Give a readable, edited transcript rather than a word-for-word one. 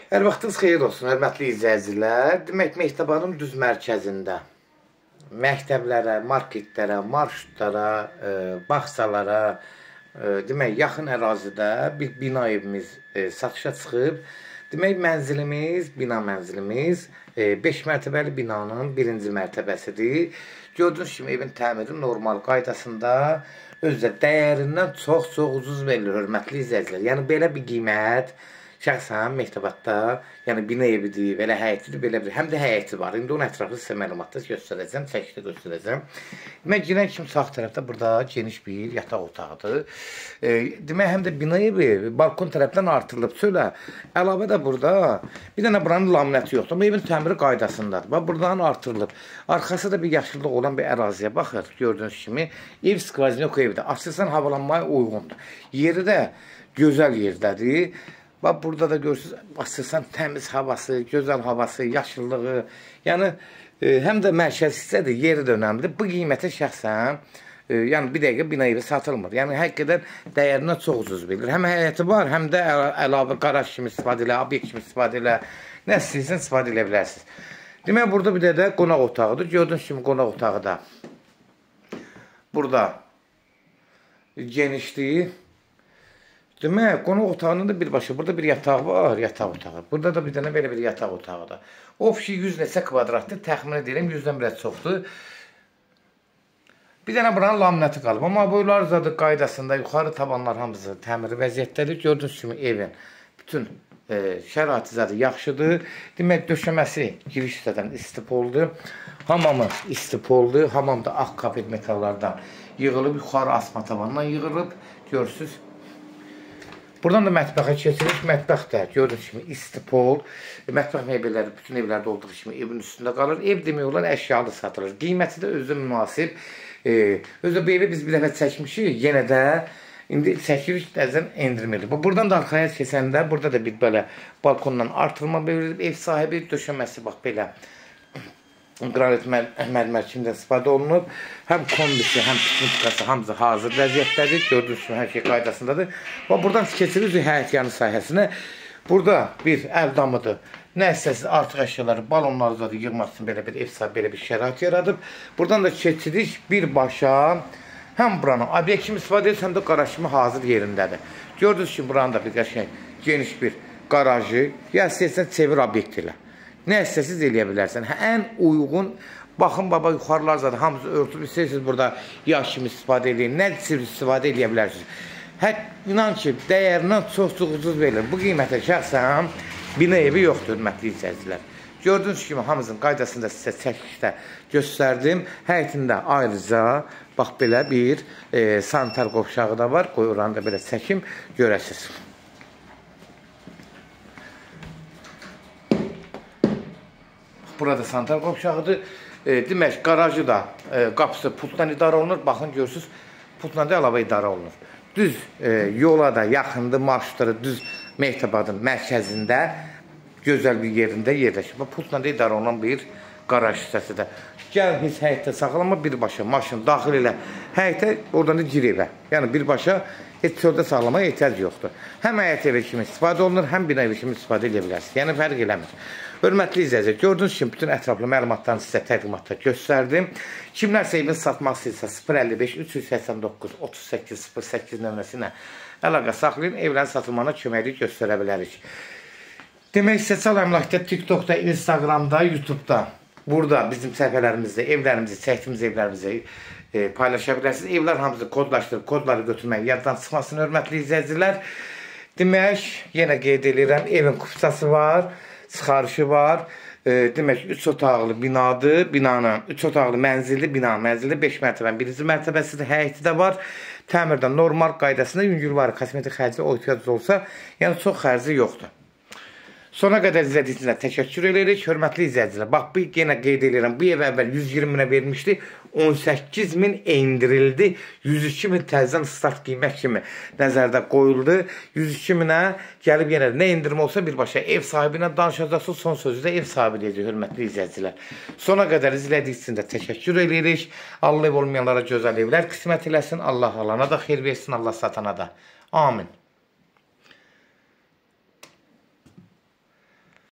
Hər vaxtınız xeyir olsun, hörmətli izləyicilər. Demək, Mehtabanın düz mərkəzində məktəblərə, marketlərə, marşrutlara, bağçalara, demək, yaxın ərazidə bir bina evimiz satışa çıxıb. Demək, mənzilimiz, bina mənzilimiz 5 mərtəbəli binanın birinci mərtəbəsidir. Gördüyünüz kimi evin təmiri normal qaydasında, özü də dəyərindən çox-çox ucuz verilir, hörmətli izləyicilər. Yəni, belə bir qiymət şəxsən Mehtabadda, yəni bina evidir, belə həyətidir, belə bir, həm də həyəti var. İndi onun ətraflı sizə məlumatda göstərəcəm, çəkidə göstərəcəm. Demək, girən kimi sağ tərəfdə burada geniş bir yataq otağıdır. Demək, həm də bina evi balkon tərəfdən artırılıb. Söylə, əlavə də burada bir dənə buranın laminəti yoxdur, amma evin təmiri qaydasındadır. Bax, buradan artırılıb. Arxası da bir yaşıllıq olan bir əraziyə baxır. Gördüyünüz kimi, ev skvaznok evdir. Açılsan havalanmaya uyğundur. Yeri də gözəl yerdədir. Bax, burada da görürsünüz, açılsan təmiz havası, gözəl havası, yaşıllığı. Yəni, həm də mərkəz hissədir, yeri də önəmlidir. Bu qiymətə şəxsən, yəni bir dəqiqə bina evi satılmır. Yəni, həqiqətən dəyərindən çox ucuz verilir. Həm həyəti var, həm də əlavə qaraj kimi istifadə elə, obyekt kimi istifadə elə, nə istəyirsən istifadə elə bilərsiniz. Demək, burada bir də qonaq otağıdır. Gördüyünüz kimi qonaq otağı da burada genişliyi. Demək, qonaq otağının da birbaşa, burada bir yataq var, yataq otağı. Burada da bir dənə belə bir yataq otağıdır. O fişi 100 neçə kvadratdır, təxmin edirəm, 100-dən biraz çoxdur. Bir dənə buranın laminəti qalıb. Amma boylar zadı qaydasında yuxarı tavanlar hamısı təmiri vəziyyətdədir. Gördüyünüz kimi evin bütün şəraiti zadı yaxşıdır. Demək, döşəməsi giriş hissədən istipoldur. Hamamı istipoldur. Hamam da ağ kapet metallardan yığılıb, yuxarı asma tavandan yığılıb. Görürsünüz. Buradan da mətbəxə keçirik. Mətbəx də gördüyünüz kimi istipol. Mətbəx mebelləri bütün evlərdə olduğu kimi evin üstündə qalır. Ev demək olar əşyalı satılır. Qiyməti də özü münasib. Özü bu evi biz bir dəfə çəkmişik. Yenə də indi çəkirik, bəzən endirim edilir. Buradan da arxaya keçəndə burada da bir belə balkondan artırma verilib. Ev sahibi döşəməsi bax belə qranit mərmər kimdən istifadə olunub. Həm kombisi, həm pismitkası hamısı hazır vəziyyətdədir. Gördüyünüz kimi hər şey qaydasındadır. Və buradan keçirik həyət yanı sahəsinə. Burada bir əl damıdır. Nə istəsiniz artıq əşyaları, balonları da yığmaq üçün belə bir ev sahibi belə bir şərait yaradıb. Buradan da keçirik birbaşa həm buranın obyekt kimi istifadə edilir, həm də qaraj kimi hazır yerindədir. Gördüyünüz kimi buranın da bir qəşəng geniş bir qarajı, ya istəyirsən çevir obyekt ilə. Nə istəsiniz eləyə bilərsən. Ən uyğun, baxın baba yuxarılar zaten hamısı örtülür. İstəyirsiniz burada yaş kimi istifadə eləyin, nə istəyirsiniz istifadə eləyə bilərsiniz. İnan ki, dəyərindən çox-çox ucuz verilir. Bu qiymətə şəxsən bina evi yoxdur, hörmətli izləyicilər. Gördüyünüz kimi hamısının qaydasını da sizə çəkilişdə göstərdim. Həyətində ayrıca bax belə bir sanitar qovşağı da var. Qoy oranı da belə çəkim, görəsiniz. Burada sanitar qovşağıdır. Demək, qarajı da qapısı pultla idarə olunur. Baxın, görürsünüz, pultla da əlavə idarə olunur. Düz yola da yaxındır, marşrutları düz Mehtabadın mərkəzində, gözəl bir yerində yerləşir. Pultla da idarə olunan bir qaraj hissəsidir. Gəl, heç həyətdə saxlama, birbaşa maşın daxil elə həyətə, oradan da gir evə. Yəni, birbaşa heç çöldə saxlamaya ehtiyac yoxdur. Həm həyət evi kimi istifadə olunur, həm bina evi kimi istifadə edə bilərsiniz. Yəni, fərq eləmir. Hörmətli izləyicilər, gördüyünüz kimi bütün ətraflı məlumatlarını sizə təqdimatda göstərdim. Kimlərsə evini satmaq istəyirsə 055 389 38 08 nömrəsi ilə əlaqə saxlayın, evlərin satılmağına köməklik göstərə bilərik. Demək, Sosial Əmlakda, TikTokda, Instagramda, YouTube'da, burada bizim səhifələrimizdə evlərimizi, çəkdiyimiz evlərimizi paylaşa bilərsiniz. Evlər hamısı kodlaşdırıb, kodları götürmək yaddan çıxmasın, hörmətli izləyicilər. Demək, yenə qeyd edirəm, evin kupçası var, çıxarışı var. Demək, 3 otaqlı binadır, binanın 3 otaqlı mənzilli, bina mənzilli 5 mərtəbənin birinci mərtəbəsidir, həyəti də var. Təmirdən normal qaydasında yüngül var, kosmetik xərci o ehtiyac olsa, yəni çox xərci yoxdur. Sona qədər izlədiyiniz üçün təşəkkür edirik. Hörmətli izləyicilər, bax, bu yenə qeyd edirəm, bu ev əvvəl 120 minə vermişdi, 18 min endirildi, 102 min təzədən start qiymət kimi nəzərdə qoyuldu. 102 minə gəlib yenə nə endirim olsa birbaşa ev sahibi ilə danışacaqsınız, son sözü də ev sahibi deyəcək, hörmətli izləyicilər. Sona qədər izlədiyiniz üçün də təşəkkür edirik. Allah ev olmayanlara gözəl evlər qismət eləsin, Allah alana da xeyir versin, Allah satana da. Amin.